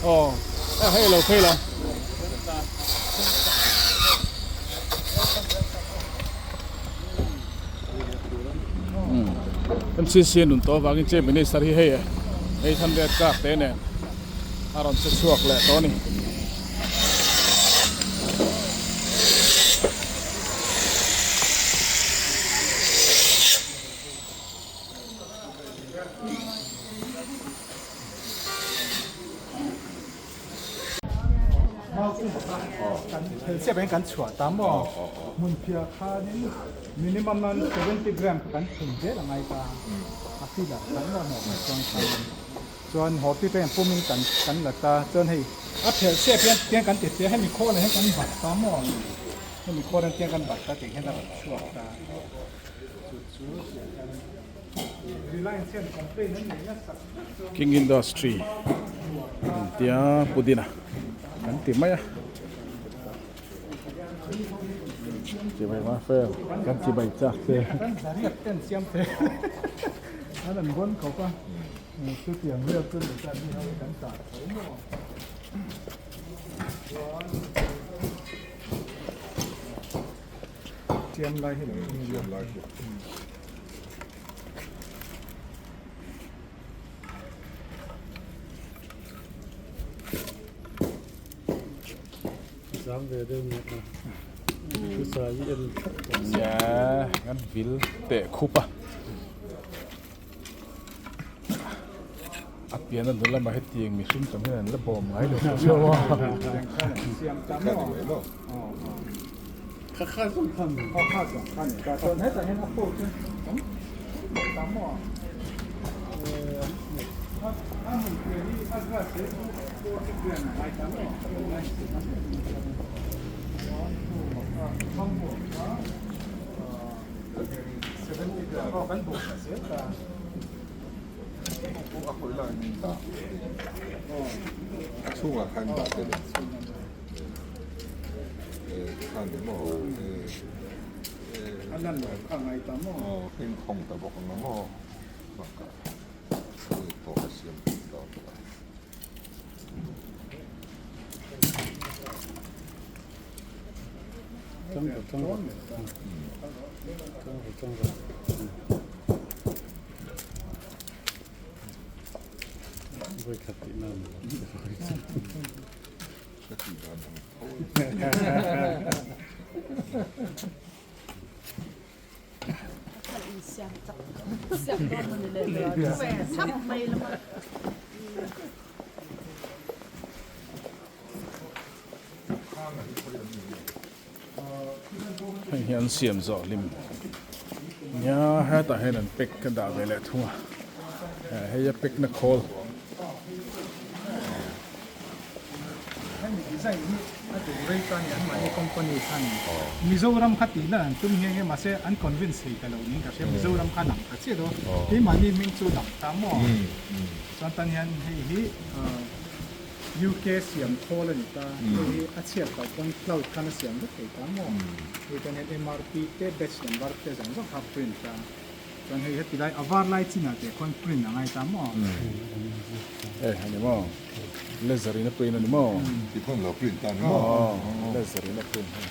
Aw a hei lo phei lo. MCC nun tawh avangin Chief Minister hi hei 800 car te nen a rawn che chhuak leh tawh a ni. Kan chhuah ta maw hmun phiah khanin minimum nan 70 gram kan thun zel a ngai ta a filler kan maw maw chuan khanin chuan haw pi te pumin kan kan la ta chuan hei a phelh sep hian tiang kan ti sia hemi khawl ah hian kan bat ta maw hemi khawl ah hian tiang kan bat ta tih hian a rawn chhuak ta chu chu Reliance hian complaint an nei nasa King Industry tia pudina kan ti mai a. Chibai ma fel kan chibai chak che. Kan zariat ten siam the an an bon khawp a chutiang vel chu ni tan hi ho kan tah tho maw chuan siam lai hi lo siam lai hi Zam ve deuh nia a thusa hi en thlap tawh se. Nia kan vil teh khup a a pian a dul lamah hetiang mihring tam hian an la bawm ngai lo tih a Hei hi an siam zawh hlim nia hetah hian an pack ka dah ve leh thung a hei a pack na khawl. Hemi design hi a duh rei ta ni an mahni company khan Mizoram kha tih lan an tum nghe nghe mahse an convince thei ta lo niin ka hria Mizoram khan ang ta chiah lo keimahni hming chu dang ta maw chuan tan hian hei hi UK siam khawl a ni ta hei hi a chhiat loh pawn cloud khan a siam vek thei ta maw hei tan hian MRP te batch number te zawng zawng kha a print a. Chuan hei heti lai a var lai chinah teh khuan print a ngai ta maw? E a ni maw? Laser in a print a ni maw? Ti khuan lo print ta a ni maw? Aw laser in a print hei.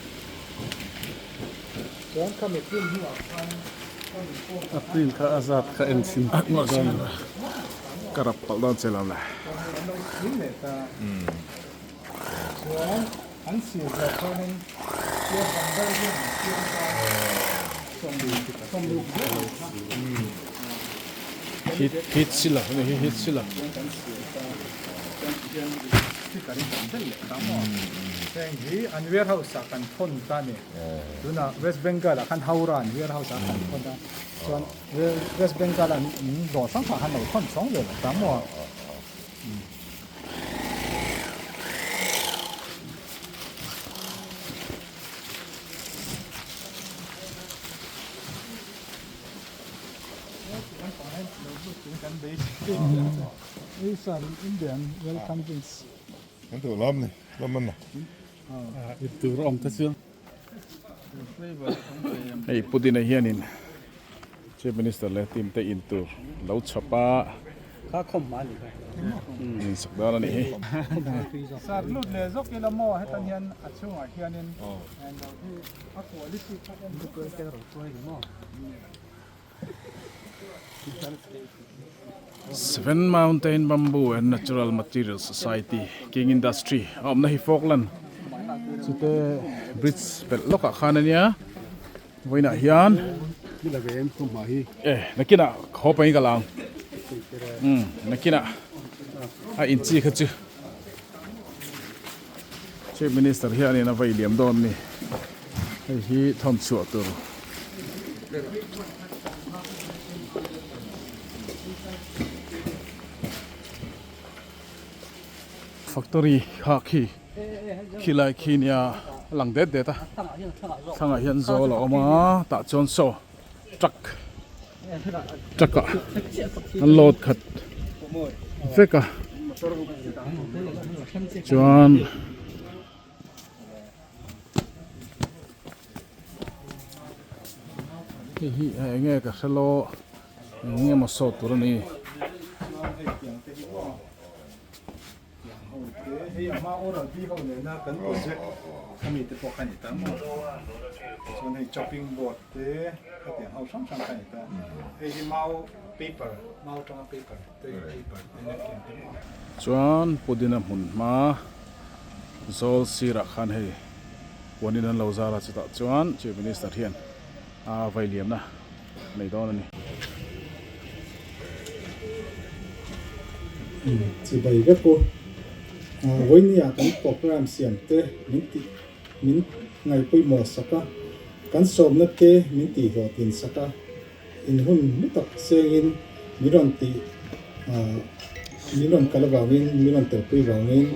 Chuan khami print hnuah khuan khami form A print kha a zat kha en chhin Ngawh chhin ka rap palh dawn che lo le. Chuan hei an lo screen leh ta. Chuan an sir zawh khanin tia bandar hian an siam ta 60 vel ang kha. Heat heat sila ani hi heat sila. Chuan kan sir ta chuan ti hian sticker in kan belh leh ta maw. Heng hi an warehouse ah kan thawn ta a ni. Tunah West Bengal ah khan Howrah an warehouse ah kan thawn a. Chuan West Bengal an dawr hrang hrang ah khan lo thawn chhawng ve leh ta maw. Hei pudina hianin Chief Minister leh team te in tur lo chhawp a. Kha khawm hma ni kha. In sak dan a nih hi. Sar lut leh zawk ila maw hetan hian a chhungah hianin englo hi a quality kha en duh. Seven Mountain Bamboo and Natural Material Society King Industry a awmna hi Falkland chute bridge pelh lawkah khan a nia vawiinah hian e nakinah haw pahin ka la ang umm nakinah a inchi kha chu Chief Minister hianin a vei liam dawn a ni hei hi thawn chhuah tur. Factory kha khi khilai khi nia a lang det det a thlangah hian zawl a awm a tah chuan saw truck truck ah an load khat vek a chuan. Hei hi eng nge ka hre lo eng nge maw sawt tur a ni. Hei a hma oral B ho nena kan project ami te pawh kha ni ta maw chuan hei chopping board te khatiang ho hrang hrang kha ni ta hei hi mau paper mau atanga paper te paper te napkin te maw. Chuan pudina hmun hma. Zawl sirah khan hei puanin an lo zar a chutah chuan Chief Minister hian a vailiamna nei dawn a ni. Chibai vek u. Vawinia kan programme siam te min tih min ngaihpawimawh sak a, kan sawmna te min tihhlawhtlin sak a. In hun hlu tak sengin min rawn tih min rawn kal avangin min rawn telpui vangin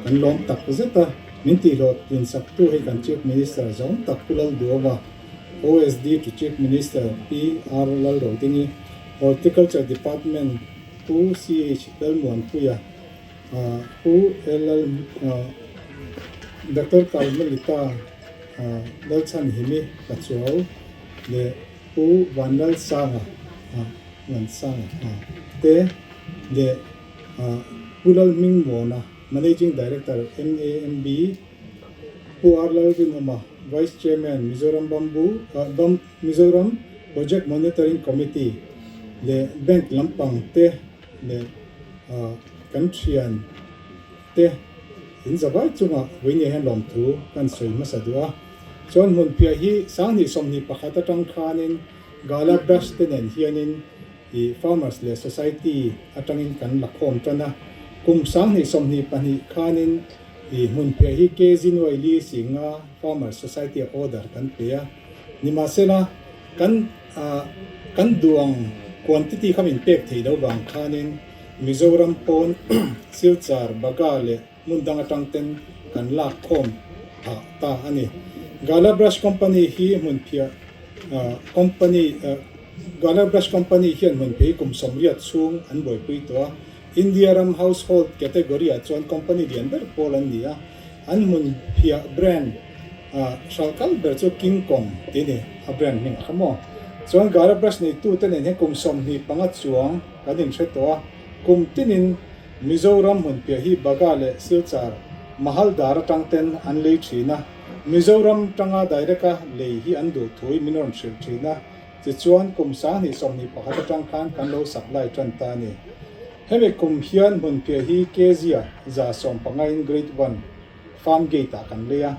kan lawm tak zet a, min tihhlawh tlinsak tu hei kan Chief Minister zawng tak Pu Lalduhova, OSD to Chief Minister Pi R Lalrodingi, Horticulture Department Pu CH Lalmuanpuia, Pu Lal Doctor Carmelita Lalchhanhimi Pachuau leh Pu Vanlalsanga, Vansanga, te leh Pu Lalhmingmuana, Managing Director, MAMB, Pu R Lalrinawma, Vice Chairman, Mizoram Bamboo, Mizoram Project Monitoring Committee leh Bank lampang te leh kan thian te in zavai chungah vawinia hian lawmthu kan sawi hmasa duh a. Chuan hmunphiah hi sanghnih 21 atang khanin Gala Brush te nen hianin ih Farmers leh Society atangin kan la khawm tan a. Kum sanghnih 22 khanin ih hmunphiah hi KZ Nuai Li Singa Farmers Society a order kan pe a. Nimahsela kan kan duang quantity kha min pek thei lo vang khanin Mizoram pawn Silchar, Baga leh hmun dang atang ten kan lak khawm phah ta a ni. Gala Brush Company hi hmunphiah company Gala Brush Company hian hmunphiah hi kum 80 chhung an buaipui tawh a. India ram household category ah chuan company lian ber pawl an ni a. An hmunphiah brand hralh kal ber chu King Kong tih a ni, a brand hming kha maw. Chuan Gala Brush neitute nen hian kum 25 chuang kan inhre tawh a. Kum tinin Mizoram hmunpiah hi Baga leh Silchar, Mahaldar atang ten an lei thin a, Mizoram tanga direct-a lei hi an duh thui min rawn hrilh thin a, tichuan kum 2021 atang khan kan lo supply tan ta a ni. Hemi kum hian hmunpiah hi kg-a 115 in Grade One Farm Gate-ah kan lei a,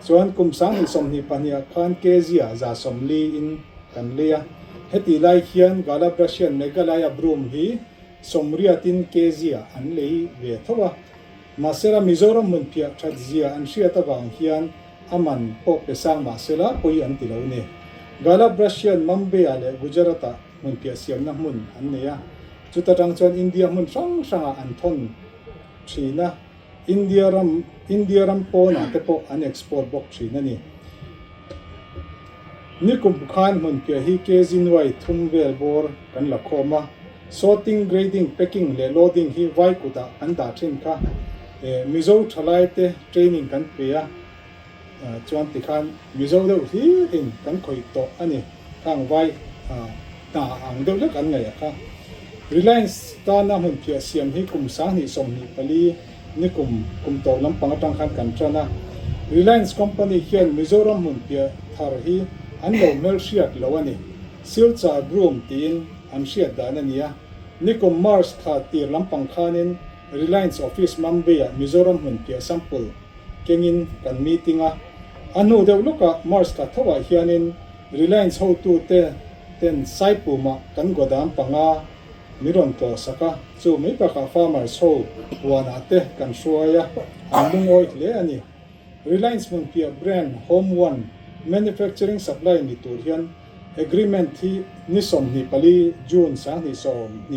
chuan kum 2022 ah khan kg-a 140 in kan lei a. Heti lai hian Gala Brush hian Meghalaya Broom hi 80 in kg ah an lei ve tho a, mahsela Mizoram hmunphiah that zia an hriat avang hian a man pawh pe sang mahsela pawi an ti lo ni. Gala Brush hian Mumbai-ah leh Gujarat-ah hmunphiah siamna hmun an nei a, chuta tang chuan India hmun hrang hrangah an thawn thin a, India ram India ram pawnah te pawh an export bawk thin a ni. Nikum khan hmunphiah hi kg nuai thum vel bawr kan la khawm a, sorting, grading, packing leh loading hi vai kutah kan dah thin kha. Mizo thalai te training kan pe a, chuan tikhan Mizo deuh hlir in kan khawih tawh a ni. Khang vai hna ang deuh lek an ngaih a kha. Reliance tana hmun phiah siam hi kum 2024 nikum kum tawp lampang atang khan kan tan a. Reliance company hian Mizoram hmun piah thar hi an lo hmelhriat lo a ni. Silchar Broom tiin an hriat dan a ni a. Nikum March thla tir lampang khanin Reliance office Mumbai-ah Mizoram hmun piah sample kengin kan meeting a. A hnu deuh lawkah March thla thoah hianin Reliance hotute ten Saipumah kan godam panga mi rawn tlawh sak a, chu mai bakah farmers ho huanah te kan hruai a, an lungawi hle a ni. Reliance hmunpiah brand Home One manufacturing supply ni tur hian agreement hi ni 24 June 2025,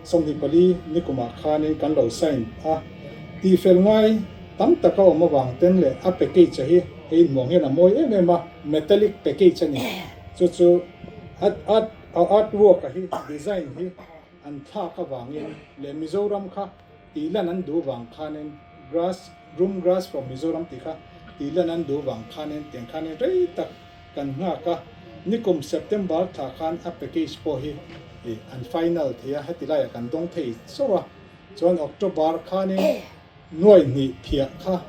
24 nikumah khanin kan lo sign a, tihfel ngai tam taka awm avang ten leh a package a hi hei inhmuang hian a mawi em em a, metallic package a ni. Chu chu a a artwork a hi design hi an thlak avangin leh Mizoram kha tih lan an duh vang khanin grass room grass from Mizoram tih kha tih lan an duh vang khanin tiang khanin rei tak kan nghak a, nikum September thla khan a package pawh hi an final thei a, heti laiah kan dawng thei chauh a, chuan October khanin Nuai hnih phiah kha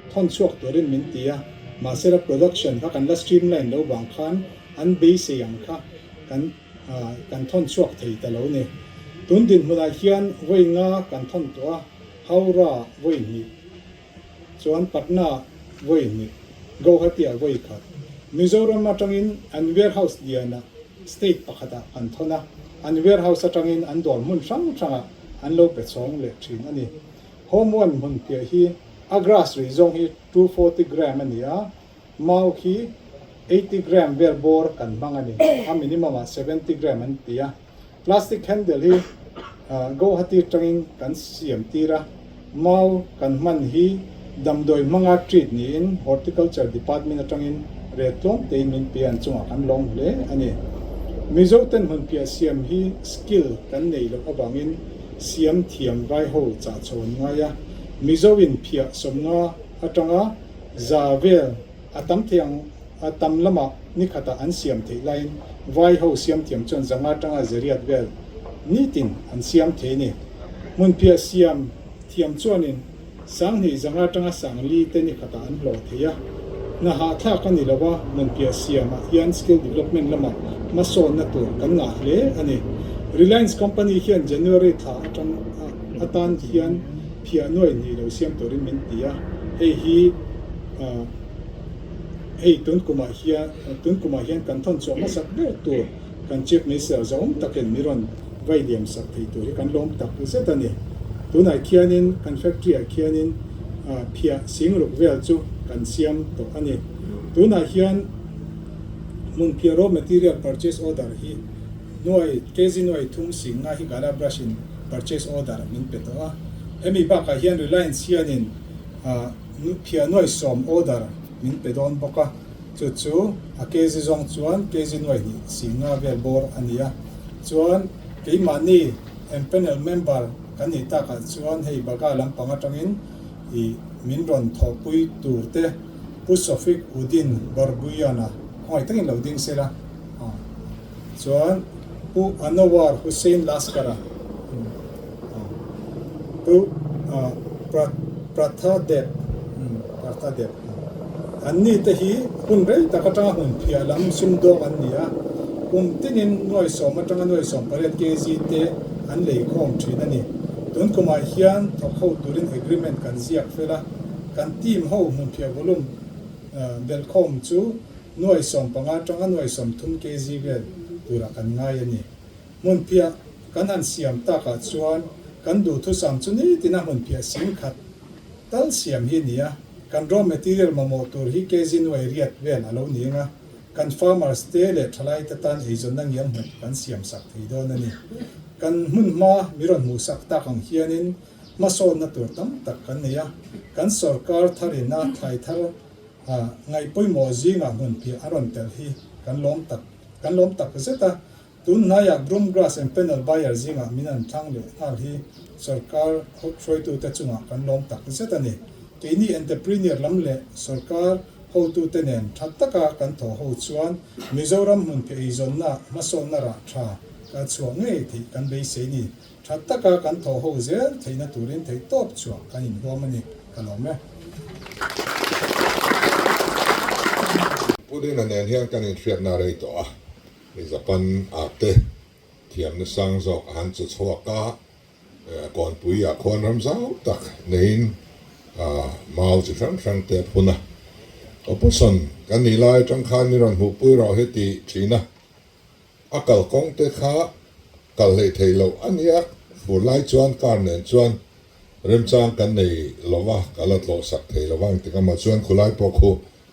thawn chhuak turin min ti a, mahsela production kha kan la streamline lo vang khan an beisei ang kha kan kan thawn chhuak thei ta lo ni. Tun dinhmunah hian vawi nga kan thawn tawh a, Howrah vawi hnih, chuan Patna vawi hnih, Guwahati-ah vawi khat. Mizoram atangin an warehouse lianah state pakhatah kan thawn a, an warehouse atangin an dawr hmun hrang hrangah an lo pe chhawng leh thin a ni. Home one hmun piah hi a grass rih zawng hi 240 gram a ni a, mau khi 80 gram vel bawr kan hmang a ni, a minimum ah 70 gram an ti a. Plastic handle hi Guwahati tangin kan siam tir a, mau kan hman hi damdawi hmanga treat niin Horticulture Department atangin rel tlawm tein min pe an chungah kan lawm hle a ni. Mizo ten hmun piah siam hi skill kan nei loh avangin siam thiam vai ho chah chhawn ngai a, Mizo in phiah 50 atanga za vel a tam thei ang a tam lamah nikhatah an siam theih laiin vai ho siam thiam chuan 500 atanga 800 vel nitin an siam thei a ni. Hmun phiah siam thiam chuanin 2500 atanga 4000 te nikhatah an hlawh thei a, hna hahthlak a ni lo a, hmun piah siamah hian skill development lamah hmasawnna tur kan ngah hle a ni. Reliance company hian January thla atang atan hian phiah nuai hnih lo siam turin min ti a, hei hi hei tun kumah hian tun kumah hian kan thawn chhuah hmasak ber tur kan Chief Minister zawng takin mi rawn vai liam sak thei tur hi kan lawm tak zet a ni. Tunah khianin kan factory ah khianin phiah singruk vel chu kan siam tawh a ni. Tunah hian hmun phiah raw material purchase order hi nuai kg nuai thum sing nga hi Gala brush in purchase order min pe tawh a. Hemi bakah hian Reliance hianin phiah nuai sawm order min pe dawn bawk a. Chu chu a kg zawng chuan kg nuai hnih sing nga vel bawr a ni a. Chuan keimahni empanel member kan nih takah chuan hei Baga lampang atangin ih min rawn thawhpui tur te Pu Sofik Udin Barbuyana khawngaih takin lo ding sela aw. Chuan Pu Anowar Hussain Laskara aw. Pu Pratha Deb Pratha Deb an ni te hi hun rei tak atanga hmun phiah lam sumdawng an ni a, kum tinin nuai sawm atanga nuai sawm pariat kg te an lei khawm thin a ni. Tun kumah hian thawk ho turin agreement kan ziak fel a, kan team ho hmun phiah volume belhkhawm chu nuai 15 atanga nuai 30 kg vel turah kan ngai a ni. Hmunphiah kan han siam takah chuan kan duhthusam chu nitina hmunphiah sing khat tal siam hi a ni a, kan raw material mamawh tur hi kg nuai riat vel a lo ni ang a, kan farmers te leh thalai te tan eizawnna ngial nghet kan siam sak thei dawn a ni. Kan hmun hma mi rawn hmuh sak tak ang hianin hmasawnna tur tam tak kan nei a, kan sorkar tharina thlai thar ngaih pawimawh zingah hmunphiah a rawn telh hi kan lawm tak kan lawm tak zet a. Tun hnaiah Broom Grass and Panel Buyer zingah min an thlang leh nghal hi sorkar hruaitute chungah kan lawm tak zet a ni. Keini entrepreneur lam leh sorkar hotute nen tha taka kan thawh ho chuan Mizoram hmun phe eizawnna hmasawnna rah tha Ka chhuah ngei theih kan beisei ni. Tha taka kan thawh ho zel theihna turin theihtawp chhuah kan inhuam a ni. Ka lawm e. Pudina nen hian kan inhriatna rei tawh a, Japan arte thiamna sang zawk a han che chhuak a, Kawnpui ah khuan ram zau tak neiin mau chi hrang hrang te a phun a. Opposition kan nih lai atang khan mi rawn hmuhpui rawh hi tih thin a. A kalkawng te kha kal hleih theih loh a nia, fur lai chuan car nen chuan remchang kan nei lo va, ka la tlawh sak thei lo va, engtik amah chuan khulai pawh khu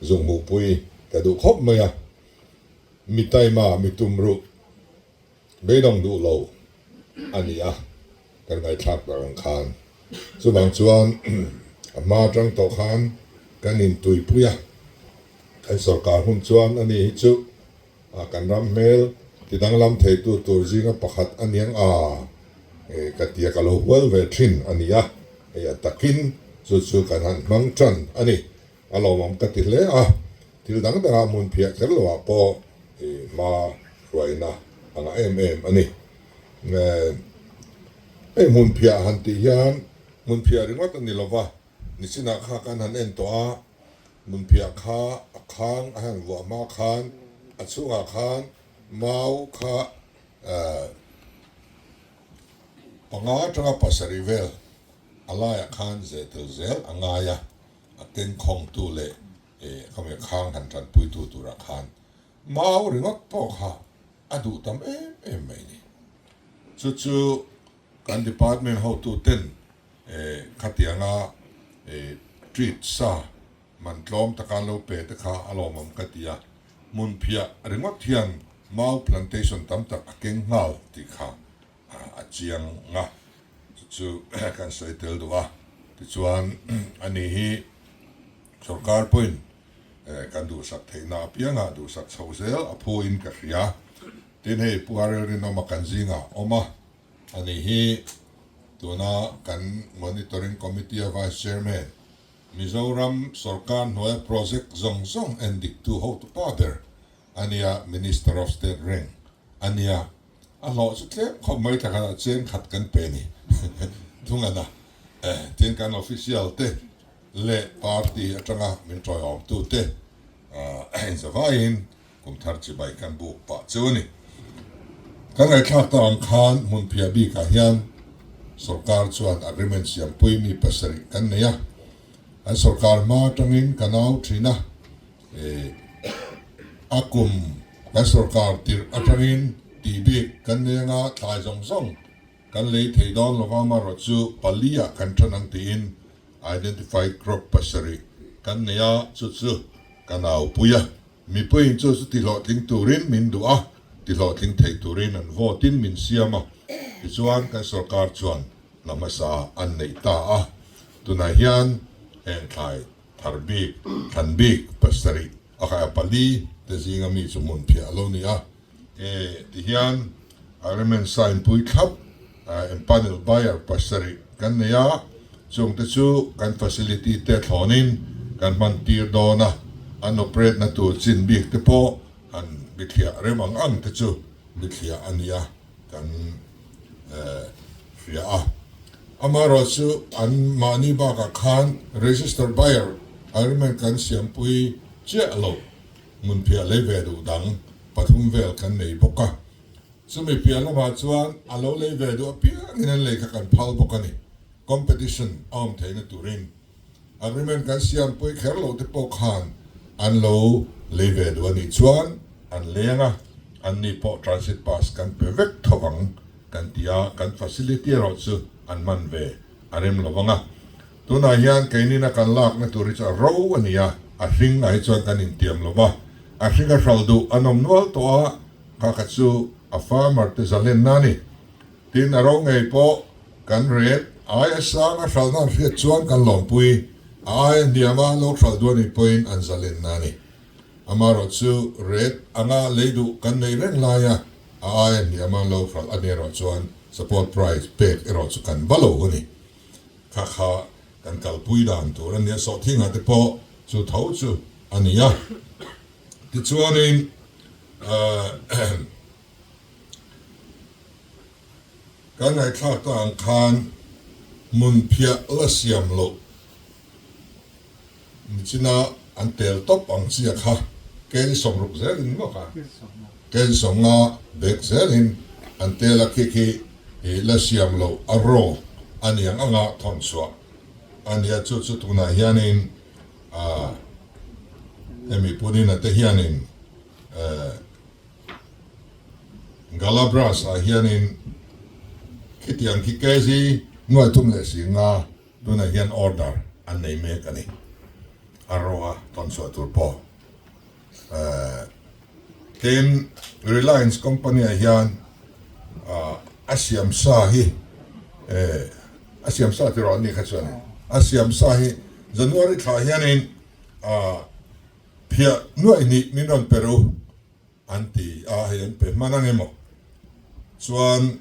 zung hmuhpui ka duh khawp mai a, mi taima, mi tumruh, beidawng duh lo a ni a, kan ngaihthlak tak ang khan. Chuvang chuan a hma atang tawh khan kan intuipui a, kan sorkar hun chuan a ni hi chu A kan ram hmel ti danglam theitu tur zinga pakhat a niang a, ka tia ka lo hual ve thin a ni a, hei a takin chu chu kan han hmang tan a ni. A lawmawm ka ti hle a, thil dang dangah hmun phiah kher loah pawh i hma hruaina a ngah em em a ni. Hei hmun phiah han tih hian hmun phiah ringawt a ni lova, nichinah kha kan han en tawh a, Hmunphiah kha a khang a han vuah hma khan a chhungah khan mau kha panga atanga pasarih vel a laiah khan zeh tel zel a ngai a, a kengkhawngtu leh khami khang han tanpuitu turah khan mau ringawt pawh kha a duh tam em em mai ni. Chu chu kan department hotuten Khatianga treat sa man tlawm taka lo pe te kha a lawmawm ka ti a, hmunphiah ringawt hian mau plantation tam tak a keng nghal tih kha a chiang a, chu chu kan sawi tel duh a. Tichuan ani hi sorkar pawhin kan duhsak theihna apianga duhsak chho zel a phuin ka hria. Tin hei Pu Arel Rinawma kan zingah awm a. Ani hi tuna kan Monitoring Committee-a Vice Chairman, Mizoram sorkar hnuaia project zawng zawng en diktu hotupa ber a nia, Minister of State rank a nia, a hlawh chu tlem khawp mai thla khatah cheng khat kan pe ni thungan a, tin kan official te leh party atanga min tawiawmtu te inzavaiin Kum thar chibai kan buk pah chu a ni. Kan ngaihthlak ta ang khan hmunphiah bikah hian sorkar chuan agreement siampui mi pasarih kan nei a, an sorkar hma atangin kan au thin a, a kum kan sorkar tirh atangin tih bik kan nei anga thlai zawng zawng kan lei thei dawn lova amaherawhchu pali ah kan then ang tiin identified crop pasarih kan nei a, chu chu kan aupui a. Mipuiin chu chu tihlawhtling turin min duh a, tihlawhtling thei turin an vote in min siam a, tichuan kan sorkar chuan hna hmasa an neih ta a, tunah hian heng thlai thar bik, thlan bik pasarih a khaia pali te zinga mi chu hmun phiah a lo ni a, e tihian agreement sign pui thlap empanel buyer pasarih kan nei a, Chungte chu kan facility te thlawnin kan hman tir dawn a, an operate na tur chin bik te pawh han bithliah rem ang ang te chu bithliah a nia kan hria a. Amaherawhchu an mahni bakah khan register buyer agreement kan siampui chiah lo, hmunphiah lei ve duh dang pathum vel kan nei bawk a. Chumi piah lamah chuan a lo lei ve duh apiangin an lei kha kan phal bawk a ni. Competition a awm theihna turin agreement kan siampui kher loh te pawh khan an lo lei ve duh a nih chuan an leng a, an ni pawh transit pass kan pe vek tho ang kan ti a, kan facility erawh chu an hman ve a rem lo vang a. Tunah hian keinina kan lakna tur hi chu a ro a ni a, a hring ah hi chuan kan intiam lo va, a hring a hral duh an awm nual tawh a, kha kha chu a farmer te zalenna a ni. Tin, a ro ngei pawh kan ret aia sang a hralhna an hriat chuan kan lawmpui, a aia hniam a lo hralh duh a nih pawhin an zalenna a ni. Amaherawh chu ret anga lei duh kan neih reng laia a aia hniam a lo hralh a nih erawh chuan support price pek erawh chu kan va lo a ni. Kha kha kan kalpui dan tur a nia, sawhthingah te pawh chu tho chu a ni a. Tichuanin. Kan ngaihthlak ta ang khan hmunphiah la siam loh nichina an tel tawp ang chia kha kei sawmruk zelin maw kha kei sawmnga bek zelin an tel a khi khi la siam loh a raw a niang anga thawn chhuah a nia chu chu tunah hianin hemi Punina te hianin Galabras ah hianin khitiang khi kg nuai thum leh si nga tunah hian order an nei mek a ni. A ro a tawn chhuah tur pawh. Tin, Reliance company ah hian a siam sa hi a siam sa tih rawh an ni kha chuan a siam sa hi January thla hianin phiah nuaih hnih min rawn pe ru. An ti a, hei an pe hman ang emaw? Chuan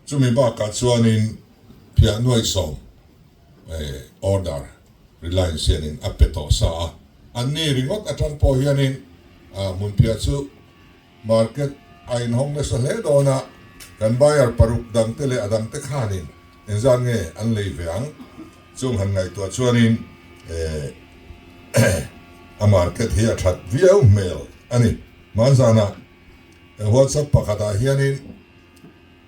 chumi bakah chuanin phiah nuaihsawm order Reliance hianin a pe tawh sa a. An ni ringawt atang pawh hianin hmunphiah chu market a inhawng nasa hle dawn a, kan buyer paruk dangte leh a dangte khanin engzat nge an lei ve ang? Chung han ngaihtuah chuanin a market hi a that viau hmel a ni. Hmanzanah WhatsApp pakhatah hianin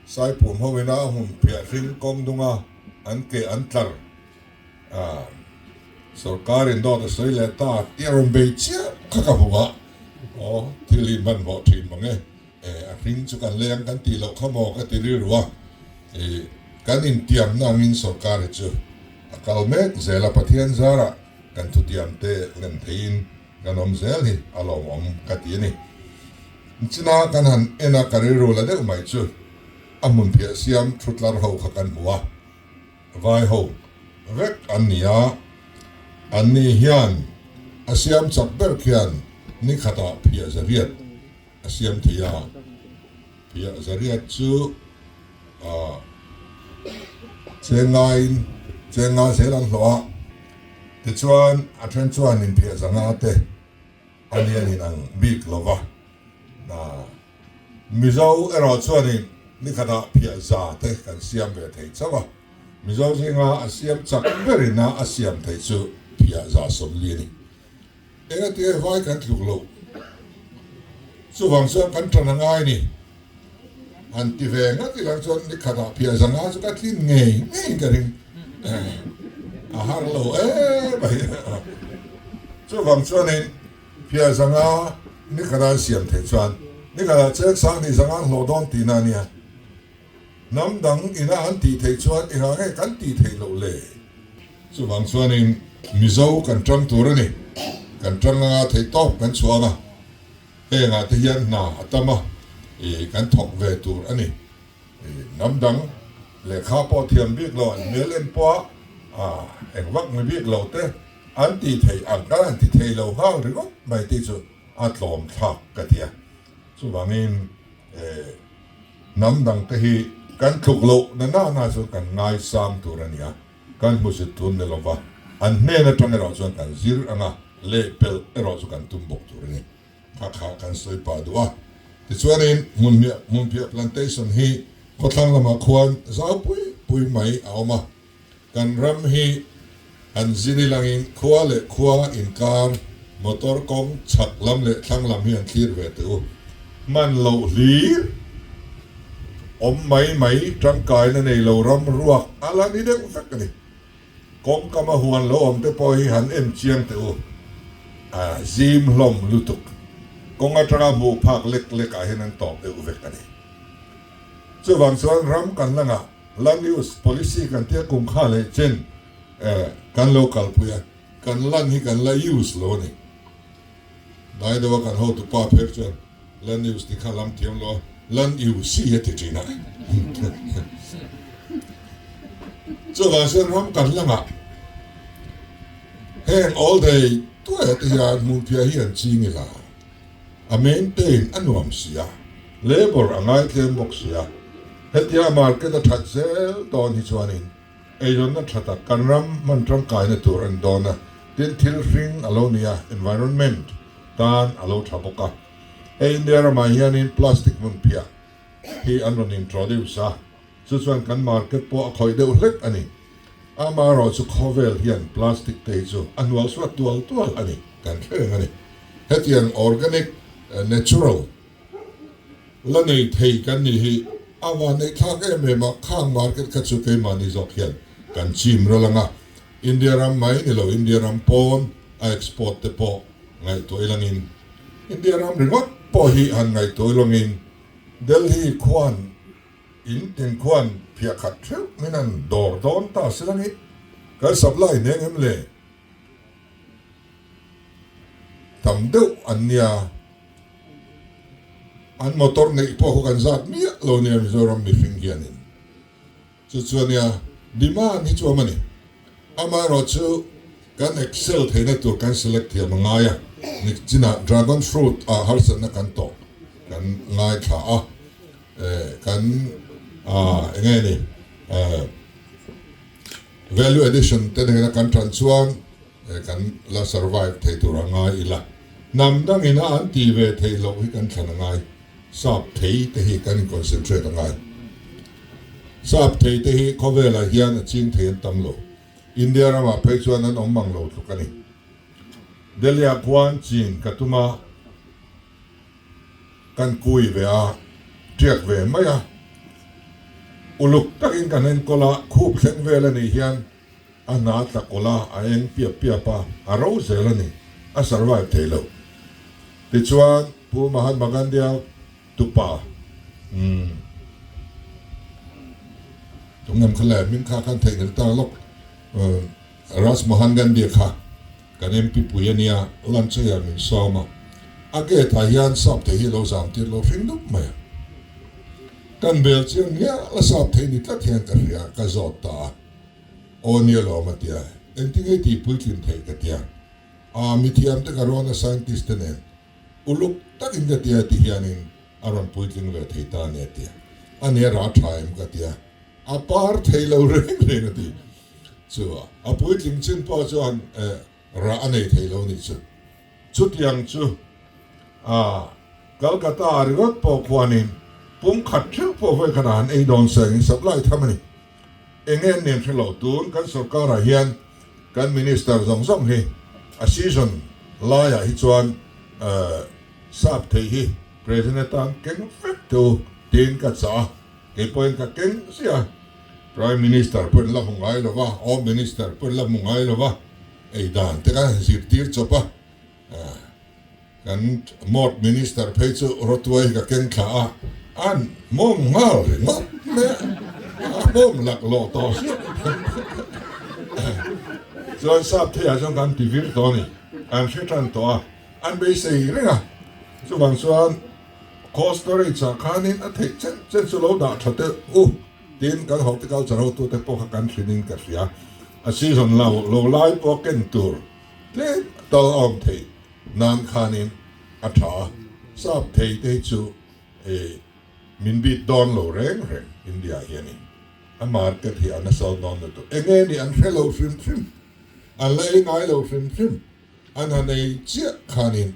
Saipum hoin a hmun phiah hring kawng dunga an ke an tlar a, sorkarin dawt a sawi leh ta tih a rawn bei chiah kha ka hmu a, aw thil hi hmanhmawh thin mang e. A hring chu kan leng kan tih loh kha maw ka ti rilru a, kan intiamna angin sorkar hi chu a kal mek zel a, Pathian zarah kan thutiamte lem theiin kan awm zel hi a lawmawm ka ti a ni. China kan han en a, ka rilru la deuh mai chu a hmunphiah siam thutlar ho kha kan hmu a, vai ho vek an ni a, anni hian a siam chak ber khian ni khatah phiah zariat A siam thei a, phiah zariat chu chengngaiin chengnga zel an hlawh a, tichuan a then chuan in phiah zanga te a lian in ang bik lo va, Mizo erawh chuanin nikhatah phiah za te kan siam ve thei chauh a, Mizo zinga a siam chak berin a a siam theih chu phiah za sawmli a ni. Engati vai kan tluk loh? Chuvang chuan kan ṭan a ngai ni. Han ti ve ngat ilang chuan ni khatah phiah zanga chu ka tlin ngei ngei ka ring. A har lo em mai. Chuvang chuanin phiah zanga ni khatah an siam theih chuan ni khatah cheng sang hnih zanga an hlawh dawn tihna a nia. Hnam dang ina an tih theih chuan engah nge kan tih theih loh le? Chuvang chuanin Mizo kan ṭang tur a ni. Kan ṭang anga theih tawp kan chhuang a, hengah te hian hna a tam a, ih kan thawk ve tur a ni. Ih hnam dang lehkha pawh thiam bik lo, an hmel en pawh a eng vak ni bik lo te an tih theih ang kan han ti thei lo nghal ringawt mai tih chu a tlawm thlak ka ti a. Chuvangin ih. Hnam dangte hi kan tluk loh na nana chu kan ngaisang tur a ni a, kan hmusit tur ni lova, an hnen atang erawh chuan kan zir anga lehpelh erawh chu kan tum bawk tur a ni. Kha kha kan sawi pah duh a. Tichuanin hmunhmiah hmunphiah plantation hi khawthlang lamah khuan zau pui pui mai a awm a, Kan ram hi han zin ilangin khua leh khua inkar motor kawng chhak lam leh thlang lam hi an thlir ve teh u. Hman loh hlir awm mai mai tangkaina nei lo ram ruak a la ni deuh vek a ni. Kawng kama huan lo awm te pawh hi han en chiang teh u. A zim hlawm lutuk. Kawng atanga hmuh phak lek lek ah hian an tawp deuh vek a ni. Chuvang chuan ram kan la ngah. Land use policy kan tia kum kha leh chen kan lo kalpui a, kan land hi kan la use lo a ni. Dai deuha kan hotu pa pher chuan land use ti kha lam thiam lo a, land use a ti thin a. Chuvang chuan ram kan langah heng all day tuaia te hian hmunphiah hi an ching ila. A maintain a nuam si a, labour a ngaitlem bawk si a, hetia market a that zel dawn hi chuanin eizawnna tha tak kan ram hman tangkaina tur a ni dawn a, tin thil hring a lo ni a, environment tan a lo tha bawk a. Hei India ramah hianin plastic hmunphiah hi an rawn introduce a. Chu chuan kan market pawh a khawih deuh hlek a ni. Amaherawhchu khawvel hian plastic te hi chu a hnual suat tual tual a ni, kan hre reng a ni. Hetiang organic, natural la nei thei kan nih hi a vanneih thlak em em a, khang market kha chu keimahni zawk hian kan chim ral ang a, India ram mai ni lo India ram pawn a export te pawh ngaihtuah ilangin India ram ringawt pawh hi han ngaihtuah ilangin Delhi khuan In tin khuan phiah khat theuh min an dawr dawn ta si lang i, kan supply hneng em le? Tam deuh an nia, an motor neih pawh khaw kan zat miah lo nia Mizoram mihring hianin. Chu chu ania demand hi chu awm a ni. Amaherawhchu kan excel theihna tur kan select thiam a ngai a, nikchinah dragon fruit ah harsatna kan tawh kan ngaithla a. Kan eng nge ni value addition te nena kan tan chuan kan la survive thei tur a ngai ila. Hnam dangina an tih ve theih loh hi kan thlan a ngai. Sap thei te hi kan in concentrate a ngai. Sap thei te hi khawvelah hian a ching thei an tam lo. India ramah phei chuan an awm mang lo tluk a ni. Delhi-ah khuan chin ka tum a. Kan kui ve a, tiak ve mai a. Uluk takin kan enkawl a, khup thleng vel a nih hian a hna tla kawlh a, a eng piap piap a, a ro zel a ni, a survive thei lo. Tichuan, Pu Mahatma Gandhi-a tupa, umm, tungem kha le, hming kha khan theihnghilh ta lawk, Raj Mohan Gandhi-a kha Kan MP pui a nia, lunch a hian min sawm a, a gate ah hian sap thei hi lo zam tir lo hring dup mai a. Kan bel chiang ngial a sap thei ni tlat hian ka hria, ka zawt ta a. Aw nia lawm a tia, engtin nge tih puitlin theih ka tia. Aa mithiam te ka rawn a scientist te nen uluk takin ka tia ti hianin a rawn puitling ve thei ta a nia tia. A nia rah tha em ka tia, a par thei lo reng reng a ti. Chu a puitling chin pawh chuan rah a nei thei lo nih chu. Chutiang chu a Calcutta ringawt pawh khuanin pum khat theuh pawh vawi khatah an ei dawn sengin supply tham a ni. Eng nge an nen hre lo tun kan sorkarah hian kan minister zawng zawng hi a season laiah hi chuan sap thei hi president atan keng vek teh u tiin ka chah a, kei pawhin ka keng ziah a. Prime Minister pawh in la hmu ngai lo va, Home Minister pawh in la hmu ngai lo va, ei dan te khan zirtir chawp a, kan Mort Minister phei chu rawtuai hi ka keng thla a, an hmawm nghal ringawt mai a, a hmawm laklawh tawh hriat. Chuan sap theiah chuan kan ti vir tawh a ni, an hre tan tawh a, an beisei reng a, chuvang chuan cold storage ah khanin a theih chen chen chu lo dah tha teh u. Tin, kan horticulture hotute pawh kha kan hrin in ka hria. A season lo lo lai pawh ken tur tlem tal a awm theih nan khanin a tha a. Sap thei te hi chu min bit dawn lo reng reng India hianin a market hi a nasa dawn lutuk. Enge nih an hre lo hrim hrim, an la ei ngai lo hrim hrim, an han ei chiah khanin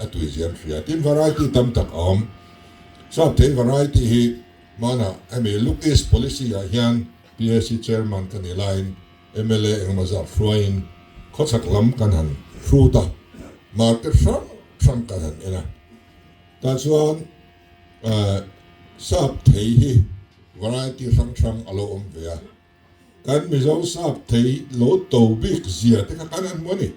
a tui zia an hria. Tin, variety tam tak a awm. Sap thei variety hi Hmanah hemi Look East Policy ah hian PAC Chairman ka nih laiin mla engemaw zat hruaiin khawchhak lam kan han hrut a, market hrang hrang kan han en a. Tah chuan sap thei hi variety hrang hrang a lo awm ve a. Kan Mizo sap thei lo to bik zia te kha kan han hmu a ni.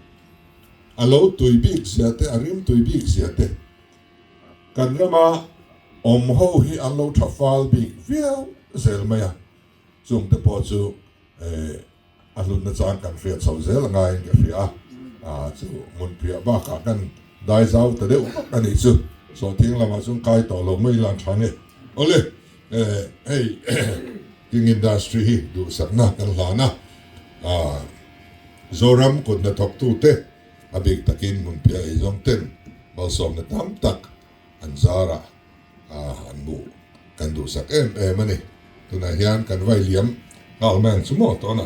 A lo tui bik zia te, a rim tui bik zia te. Kan rama awm ho hi an lo tha fal bik viau zel mai a, chung te pawh chu a hlutna chang kan hriat chho zel a ngaiin ka hria a, chu hmunphiah bakah kan dai zau ta deuh vak a nih chu, sawhthing lamah chuan kai tawh lo mai lan tha nge. Awle, hei King Industry hi duhsakna kan hlan a, Zoram kut hnathawktute A bik takin hmunphiah eizawng ten malsawmna tam tak an zarah an hmuh kan duhsak em em a ni. Tunah hian kan vai liam nghal mai ang chu maw tawna.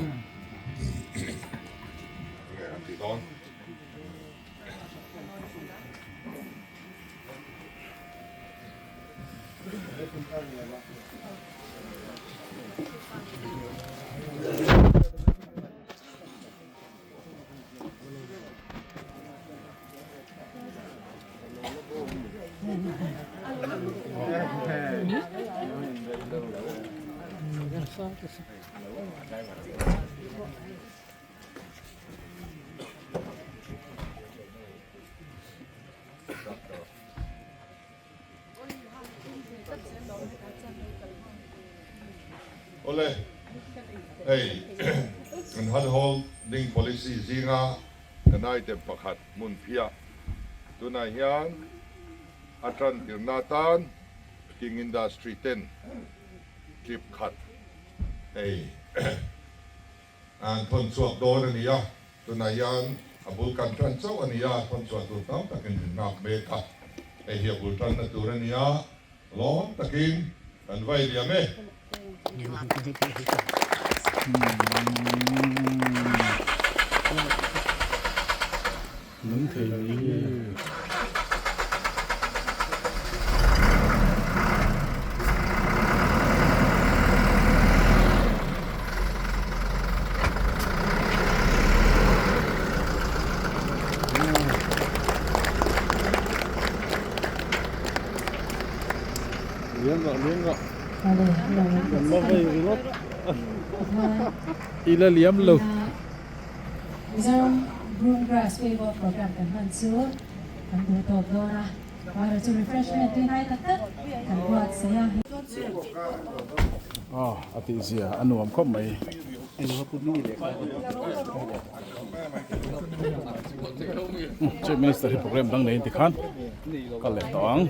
Awle, hei kan handholding policy zinga kan item pakhat hmun phiah tunah hian a tan tirna atan King Industry ten trip khat hei An thawn chhuak dawn a ni a, tunah hian a bul kan tan chauh a ni a, thawn chhuah tur tam takin min nghak mek a, hei hi a bul tanna tur a ni a, lawm takin kan vai liam e. Nung thei ni nge. Lian rawh lian rawh. Kan la vei ringawt. I la liam lo. Mizoram Broom Grass Wave Program kan hman chu kan duh tawp dawn a, amaherawhchu chu refreshment tui hnai tak tak kan buatsaih a. Aw a tih zia a nuam khawp mai. Chief Minister hi program dang neiin tikhan kal leh tawh ang.